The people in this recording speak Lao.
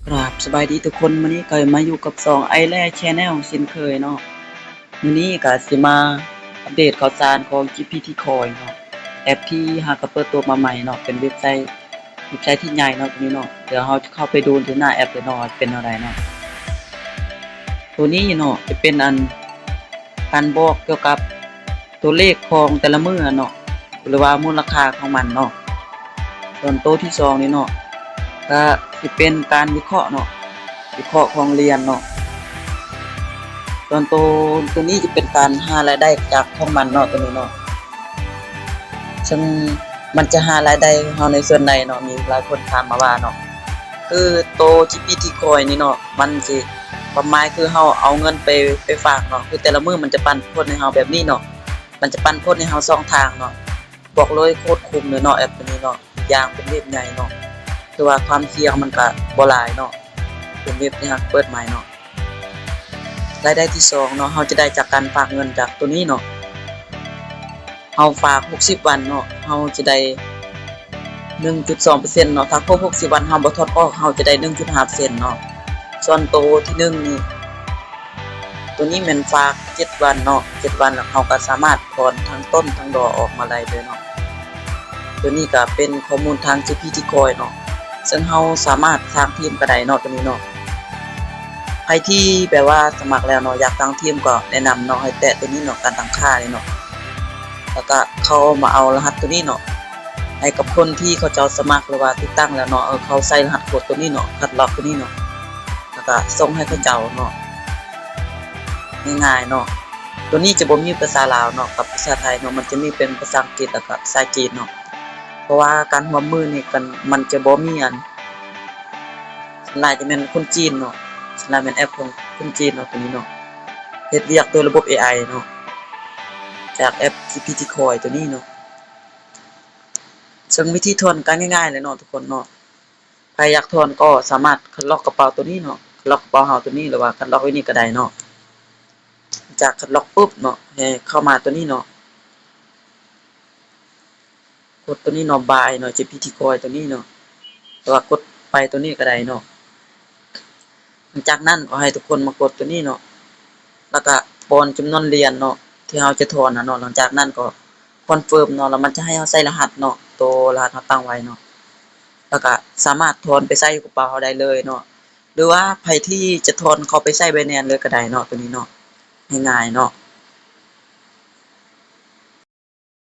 ກາບສະບາຍດີທຸກຄົນ, ມື້ນີ້ກໍມາຢູ່ກັບຊ່ອງ Iland Channel ເຊັ່ນເຄີຍເນາະ. ມື້ນີ້ກໍຊິມາອັບເດດຂ່າວສານຂອງ GPT Coin ເນາະ, ແອັບທີ່ຫາກໍເປີດຕົວມາໃໝ່ເນາະ, ເປັນເວັບໄຊ ເວັບໄຊທີ່ໃຫຍ່ເນາະ ຕົວນີ້ເນາະ. ດຽວເຮົາຈະເຂົ້າໄປດູທີ່ໜ້າແອັບເລີຍເນາະ ວ່າເປັນແນວໃດເນາະ. ຕົວນີ້ເນາະ ຈະເປັນອັນ ການບອກກ່ຽວກັບຕົວເລກຂອງແຕ່ລະມື້ເນາະ ຫຼືວ່າມູນລະຄ່າຂອງມັນເນາະ. ສ່ວນໂຕທີສອງນີ້ເນາະ ກະຊິເປັນການວິເຄາະເນາະ, ວິເຄາະຂອງຫຼຽນເນາະ. ສ່ວນໂຕ ໂຕນີ້ຈະເປັນການຫາລາຍໄດ້ຈາກຂອງມັນເນາະ ໂຕນີ້ເນາະ. ເຊິ່ງມັນຈະຫາລາຍໄດ້ເຮົາໃນສ່ວນໃດເນາະ, ມີຫຼາຍຄົນຖາມມາວ່າເນາະ. ຄືໂຕ GPT Coin ນີ້ເນາະ ມັນຊິ ຄວາມໝາຍຄືເຮົາເອົາເງິນໄປ ໄປຝາກເນາະ, ຄືແຕ່ລະມື້ມັນຈະປັນຜົນໃຫ້ເຮົາແບບນີ້ເນາະ, ມັນຈະປັນຜົນໃຫ້ເຮົາສອງທາງເນາະ. ບອກເລີຍໂຄດຄຸ້ມເລີຍເນາະ ແອັບໂຕນີ້ເນາະ, ຢ່າງເປັນເວັບໃຫຍ່ເນາະ, ຄືວ່າຄວາມສ່ຽງມັນກະບໍ່ຫຼາຍເນາະ, ເປັນເວັບທີ່ຫາເປີດໃໝ່ເນາະ. ລາຍໄດ້ທີສອງເນາະ ເຮົາຈະໄດ້ຈາກການຝາກເງິນຈາກໂຕນີ້ເນາະ. ເຮົາຝາກຫົກສິບວັນເນາະ ເຮົາຈະໄດ້ໜຶ່ງຈຸດສອງເປີເຊັນເນາະ, ຖ້າຄົບຫົກສິບວັນເຮົາບໍ່ຖອດອອກ ເຮົາຈະໄດ້ໜຶ່ງຈຸດຫ້າເປີເຊັນເນາະ. ສ່ວນໂຕທີໜຶ່ງນີ້ ໂຕນີ້ແມ່ນຝາກເຈັດວັນເນາະ, ເຈັດວັນແລ້ວເຮົາກໍສາມາດຖອນທັງຕົ້ນທັງດອກອອກມາໄດ້ເລີຍເນາະ. ໂຕນີ້ກໍເປັນຂໍ້ມູນທາງ GPT Coin ເນາະ, ເຊິ່ງເຮົາສາມາດສ້າງທີມກໍໄດ້ເນາະ ໂຕນີ້ເນາະ. ໃຜທີ່ແບບວ່າສະໝັກແລ້ວເນາະ ຢາກຕັ້ງທີມກໍແນະນຳເນາະ ໃຫ້ແຕະໂຕນີ້ເນາະ ການຕັ້ງຄ່ານີ້ເນາະ, ແລ້ວກໍເຂົ້າມາເອົາລະຫັດໂຕນີ້ເນາະ ໃຫ້ກັບຄົນທີ່ເຂົາເຈົ້າສະໝັກ ຫຼືວ່າຕິດຕັ້ງແລ້ວເນາະ, ເອີ ເຂົາໃສ່ລະຫັດໂຄດໂຕນີ້ເນາະ ຄັດລອກໂຕນີ້ເນາະ ແລ້ວກໍສົ່ງໃຫ້ເຂົາເຈົ້າເນາະ. ງ່າຍໆເນາະ. ໂຕນີ້ຈະບໍ່ມີພາສາລາວເນາະ ກັບພາສາໄທເນາະ, ມັນຈະມີເປັນພາສາອັງກິດ ແລ້ວກໍພາສາຈີນເນາະ, ເພາະວ່າການຮ່ວມມືນີ້ກັນ ມັນຈະບໍ່ມີອັນ ສ່ວນຫຼາຍຈະແມ່ນຄົນຈີນເນາະ, ສ່ວນຫຼາຍແມ່ນແອັບຂອງຄົນຈີນເນາະ ໂຕນີ້ເນາະ, ເຮັດວຽກໂດຍລະບົບ ເອໄອ ເນາະ ຈາກແອັບ GPT Coin ໂຕນີ້ເນາະ. ເຊິ່ງວິທີຖອນກໍງ່າຍໆເລີຍເນາະທຸກຄົນເນາະ, ໃຜຢາກຖອນກໍສາມາດຄັດລອກກະເປົາໂຕນີ້ເນາະ, ຄັດລອກກະເປົາເຮົາໂຕນີ້ ຫຼືວ່າຄັດລອກໄວ້ນີ້ກໍໄດ້ເນາະ. ຈາກຄັດລອກປຶບເນາະ ໃຫ້ເຂົ້າມາໂຕນີ້ເນາະ, ກົດໂຕນີ້ເນາະ Buy ເນາະ GPT Coin ໂຕນີ້ເນາະ ຫຼືວ່າກົດໄປໂຕນີ້ກໍໄດ້ເນາະ. ຫຼັງຈາກນັ້ນກໍໃຫ້ທຸກຄົນມາກົດໂຕນີ້ເນາະ ແລ້ວກໍປ້ອນຈຳນວນຫຼຽນເນາະ ທີ່ເຮົາຈະຖອນນະເນາະ. ຫຼັງຈາກນັ້ນກໍ Confirm ເນາະ ແລ້ວມັນຈະໃຫ້ເຮົາໃສ່ລະຫັດເນາະ ໂຕລະຫັດເຮົາຕັ້ງໄວ້ເນາະ, ແລ້ວກໍສາມາດຖອນໄປໃສ່ຢູ່ກະເປົາເຮົາໄດ້ເລີຍເນາະ. ຫຼືວ່າໃຜທີ່ຈະຖອນເຂົ້າໄປໃສ່ Binance ເລີຍກໍໄດ້ເນາະ ໂຕນີ້ເນາະ, ງ່າຍໆເນາະ.